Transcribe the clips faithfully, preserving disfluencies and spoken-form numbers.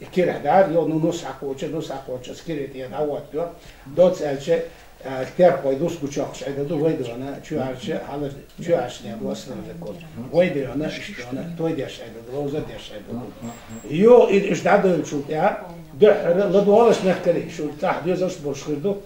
И кирахь дӀара, йо, ну, нус хьакхочу, нус хьакхочу, ас кире тӀе дӀавоттайо. Доцца аьлча, а, теркъой дус гучохкаш Ӏедал ду, вай дона, чу аьлча, хьалар, чу аьлча, не, васлар закон. Вай дона, иш дона, той деш Ӏедал ду, ловзар деш Ӏедал ду. Йо, и, иш дӀадойлучул тӀехьа, дуьххьара, ладогӀалаш мехкарий, шу тӀахь доьзалш болуш хир ду.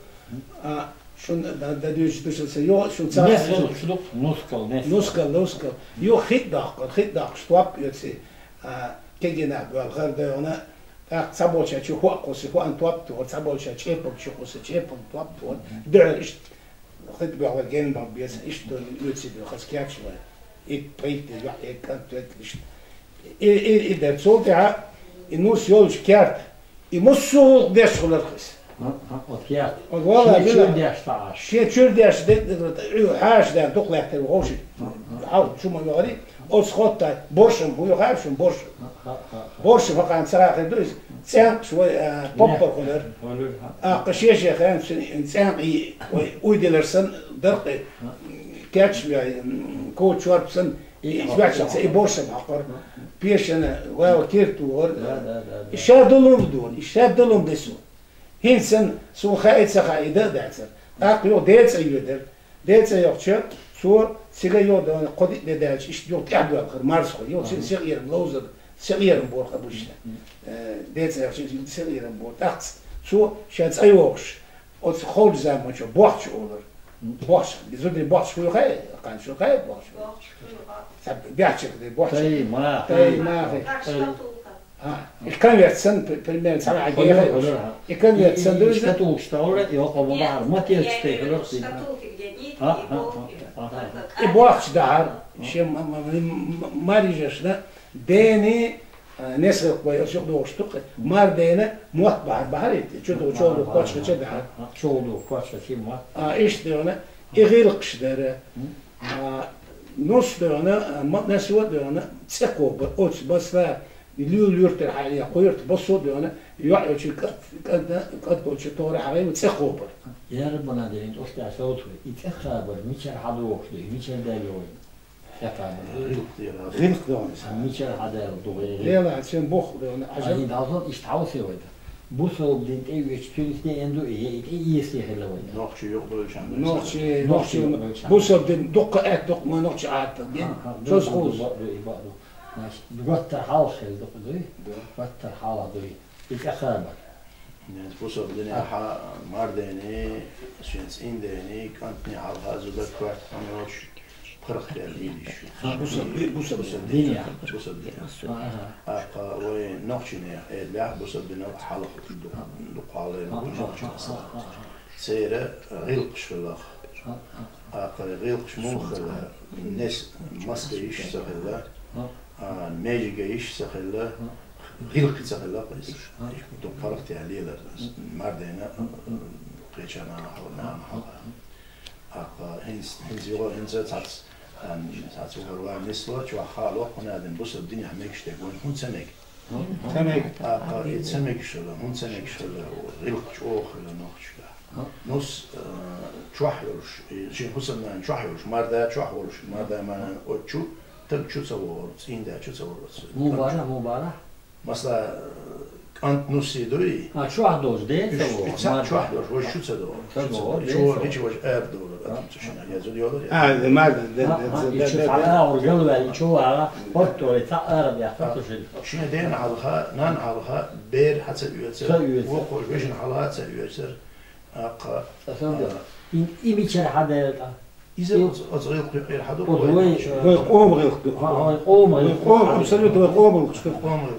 А, шун да, да дуьйцу дуьшал са, йо, шун ца Нескал шу ду, нускал, нескал. Нускал, нускал. Йо, хит даккхар, хит даккхаш, топ йоци. А, кегина боьлхар дойгӀна, тӀаккха цхьаболча чу хӀоа кхуссу, хӀоан топ тухар, цхьаболча чепал чу кхуссу, чепал топ тухар. Дуьхьал иштта хит боьлхар ген бан беза, иштта дойна оьци бу хаза кечвай. Ит пхийтта, юхь, э, кӀант век иштта. И, и, и дар цул тӀехьа, и нус йолчу керта, и муссо а гӀуллакх деш хилар хаза. Ха, ха, оцу керта. Оцу вала Шен вила чуьра деш ца Ӏаш. Шен чуьра деш де, хьаша дер дукха лаьттар вовши. Хьал чу ма вегӀари, оцу хотта боршам, хӀун ю хаьа шун боршам? Ха, ха, ха. Боршам хӀокхана цара хир ду иза. ЦӀенкъаш вай, а, поппар хилар. Хилар, ха. А, кху шен-шен хенан цӀенкъий вай уйдилар сан даркъе. Ха. Кечвай, м, коча чорпа сан, и, и ваьчча ца, и боршам хьокхар. Пешана, вай киртугӀар. Да, да, да, да. И ша дулум дуна, и ша дулум десу. ХӀинца сан суна хаьа ца хаьа, и дан а дацара. ТӀаккха юха децӀа йоьдар. ДецӀа йохча, цо цига йода, кхо-диъ де даьлча, иштта юха тӀехбоьлхар, марзхо. Юха цуьнан сихъерам ловзар, сихъерам борха обычно. Э, децӀа йохча, сихъерам бор. ТӀаккха цо ша цӀа йохуш, оцу холчу заманчо бохча олар. Бохча. Зудри бохча хуй хай, кханчо хай бохча. Цхьа бяхча де бохча. Тай, ма. Тай, ма, хай. А, и конверт сан, при-, примерно, цхьа хьан Хо гехай йо, уж. Хо йо. И конверт сан И, ду и иза? Шкатулкаш товра, и окъо ма Нет, бахьар, ма тешаш я тайхар имею в виду, вахтина. Шкатулки, где нитки А, и а, болт, а, а, а. И только бохча дахьар, шен ма-, ма-, ма-, ма-, марижашна, дени, а, несгӀалкх вай, ас юкъа дохуш дукха, мар дена, мотт бахьар, бахьар ит, чу ду, чу ду, кочкача дахьар. А, чу ду, кочкача мотт. А, иштта дена, и гӀилкхаш дара. М? А, нус дойна, а, ма-, несо а дойна, цӀе кхобар, оцу басла, луьйла юьртара хьале, кху юьрта басо а дойна, йоӀ йолчу кӀант-, кӀант-, кӀант болчу тора хьале, цӀе кхобар. Яра бана дерин тӀош тӀе совцуй, и цӀе кхабар, мичара хьадогӀуш ду, мичара даьлла вай? ЦӀе кхабар. ГӀилкх дера. ГӀилкх дойна. А мичара хьадаьлла ду вай? Лела, цен боху дойна, А, Ӏажал. И далхал иштта хьовсе вай да. Бусалба дин тӀе а веача, цуьнца тӀе а ду, и, и тӀе а эсий хила вай. Нохчий юкъадолчарна. Нохчий, Нохчий нохчий, юкъадолчарна. Бусалба дин дуккха аьтта, дуккха ма нохчий Ӏадат дин. Ха, ха, Соз ду, ду, хууз. Баъ ду, и баъ ду. Значит, гуттар хьалха хила дукха дуй? Да. Гуттар хьалха дуй. И тӀе кхабар. Нет, бусалба дин А. хьа, мар дени, шен цӀин дени, кӀантни хьалха зуда коьрта хьан йоцуш. ПаргӀатъяьлла йийла йиш ю. Ха, бусалба, бусалба. Бусалба дин. Дин я. Бусалба дин. Ага. ТӀаккха вай нохчийн эллехь, бусалба динал хьалха ду-, дукха хьалха Ага, нохчийн ага, аса. ага, ага. Церан гӀилкхаш хиларх. Ага, ага. ТӀаккха гӀилкхаш муха хила, нес-, маска йиш ца хила, Ага. а, межига йиш ца хила, Ага. гӀилкх ца хила, Ага. дукха паргӀатъяьлла лелар. Мгм. Мар дена, Мгм. кхеча нана хьала, нана хьала. ТӀаккха хӀинца, хӀинца юха, хӀинца цхьацца, ам, цхьацца вахар ван нисло, чохь хаа локхунадин бусалба динехь мегаш дерг вайн хӀун ца мега? Ца мега. ТӀаккха и ца мегаш хила, хӀун ца мегаш хила, гӀилкх чӀогӀа хила нохчашка. Нус, а, чохь йолуш, и шен хӀусамнана чохь йолуш, марда чохь волуш, марда ма нана оцу чу, таг чу ца вогӀур, цӀийнда чу ца вогӀур. Мубарах, мубарах. Масала, кӀант нусси дуй? А, чохь долуш, де, ца вогӀу, и ца мар чохь долуш, вай шу ца догӀу. Ца догӀу, де, ца вогӀу. Чу вогӀу, хӀинчу вай ара долур, А. ацам ца шина, я зуд йолур, я. А, де, мар, де, де, А, а, де, и де, чу де, цхьа де. АгӀор галваьлла, и чу вагӀа, хӀотто вай цхьа ара бехкар А, ца шина. Шина дена хьалха, нана хьалха, бер хьа ца оьцар, Ца оьцар. Вокхо вешина хьалха ца оьцар. ТӀаккха, Аса а, да. И, и мичара хьадаьлла тӀа? Иза И оц-, оц гӀилкх юкъера хьаду Оц вай вай, нохчий. Вай къоман гӀилкх ду. А, вай къоман Вай гӀилкх. Къоман, абсолютно вай къоман гӀилкх ду. Къоман гӀилкх.